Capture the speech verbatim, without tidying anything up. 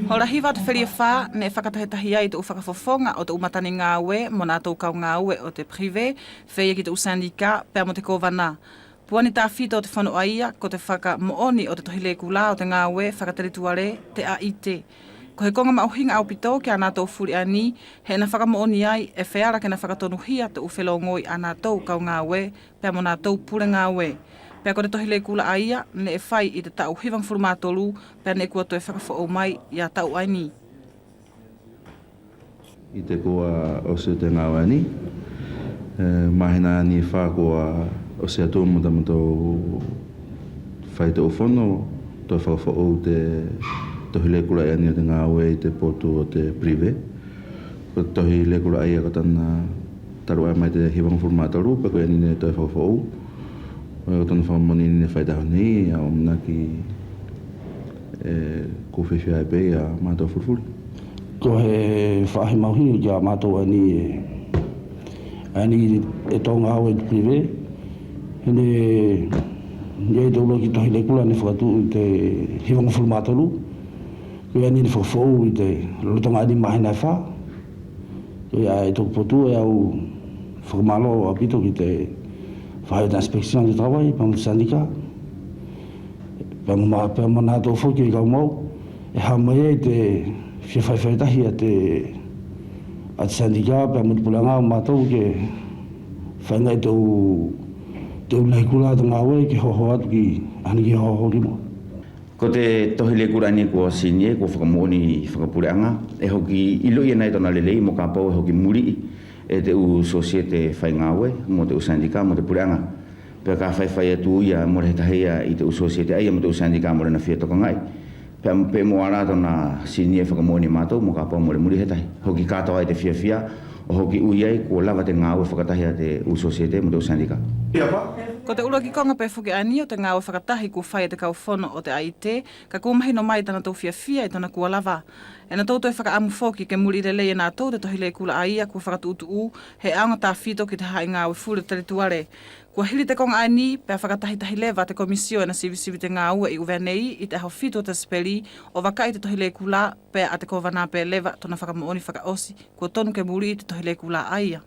Hola hiva ʻo te feliafā neʻe fakatahitahi ai te ʻu fakafofoga ʻo te ʻu matani gāue mo natou kau gāue ʻo te privé, feia ki te ʻu sindika pea mo te kovana. Puani tafito ʻo te fono ʻaia ko te fakamoʻoni ʻo te tohi lekula ʻo te gāue fakatelituale, te AIT. Ko he koga maʻuhiga ʻaupito kia natou fuli ʻaeni, he ʻe ina fakamoʻoni ai ʻe feala ke ina fakatonuhia te ʻu felogoi ʻa natou kau gāue pea mo natou pule gāue. Pea ko te tohi lekula ʻaia neʻe fai ʻi te taʻu hivagafulu ma tolu, pea neʻe kua toe fakafoʻou mai ia taʻu ʻaeni. ʻI te kua ʻosi ʻo te gāue ʻaeni, e, mahina ʻaeni ʻe fā kua ʻosi atu mo tamatou fai te ʻu fono, toe fakafoʻou te tohi lekula ʻaeni ʻo te gāue ʻi te potu ʻo te privé. Ko te tohi lekula ʻaia ko tana talu ʻae mai te hivagafulu ma tolu, pea ko ʻaeni neʻe toe fakafoʻou. Ko tana fakamoʻoni neʻe fai taʻu nei, ʻamanaki ʻe kua fiafia ai pe ia matou fulifuli. Ko he faʻahi maʻuhiga kia matou ʻaeni ʻe, ʻaeni ʻe tou gāue ʻi te privé. He neʻe, neʻe ʻi te ʻuluaki tohi lekula neʻe fakatuʻu ʻi te hivagafulu ma tolu. Ko ia neʻe fakafoʻou ʻi te lolotoga ʻaeni mahina ʻe fā. Ko ia ʻe toku potu ʻe au fakamālō ʻaupito ki te faʻahi ʻo te inspection du travail pea mo te sindika. Pea mo ma, pea mo natou foki ʻe kau mau ʻe haʻu mai ai te fia faifaitahi ʻa te, ʻa te sindika pea mo te puleʻaga ʻo matou ke faigaʻi te ʻu, te ʻu lekula ʻo te gāue ke hoho atu ki, ʻaeni ke hoho ki muʻa. Ko te tohi lekula ʻaeni kua sinie, kua fakamoʻoni fakapuleʻaga, ʻe hoki iloʻi anai tona lelei mo kapau ʻe hoki muliʻi e te ʻu sosiete faigāue mo te ʻu sindika mo te puleʻaga. Pea ka faifai atu ia mole he tahi ia ʻi te ʻu sosiete ʻaia mo te ʻu sindika mole ina fia tokagaʻi. Pea, pe mo ala tona sinie fakamoʻoni matou mo kapau mole muliʻi he tahi. Hoki katoa ai te fiafia ʻo hoki ui ai kua lava te gāue fakatahi ʻa te ʻu sosiete mo te ʻu sindika. Ko te ʻuluaki koga pe foki ʻaeni ʻo te gāue fakatahi kua fai e te kaufono ʻo te AIT, kaʻe kua mahino mai tanatou fiafia ʻi tona kua lava. ʻE natou toe fakaʻamu foki ke muliʻi lelei e natou te tohi lekula ʻaia kua fakatuʻutuʻu he ʻaoga tafito ki te hahaʻi gāue fuli ʻo te telituale. Kua hili te koga ʻaeni pea fakatahitahi leva te komisio ʻe ina sivisivi te gāue ʻi ʻUvea nei ʻi te ʻaho fitu ʻo Tesipeli ʻo vakaʻi te tohi lekula pea ʻa te kovana pe leva tona fakamoʻoni fakaʻosi kua tonu ke muliʻi te tohi lekula ʻaia.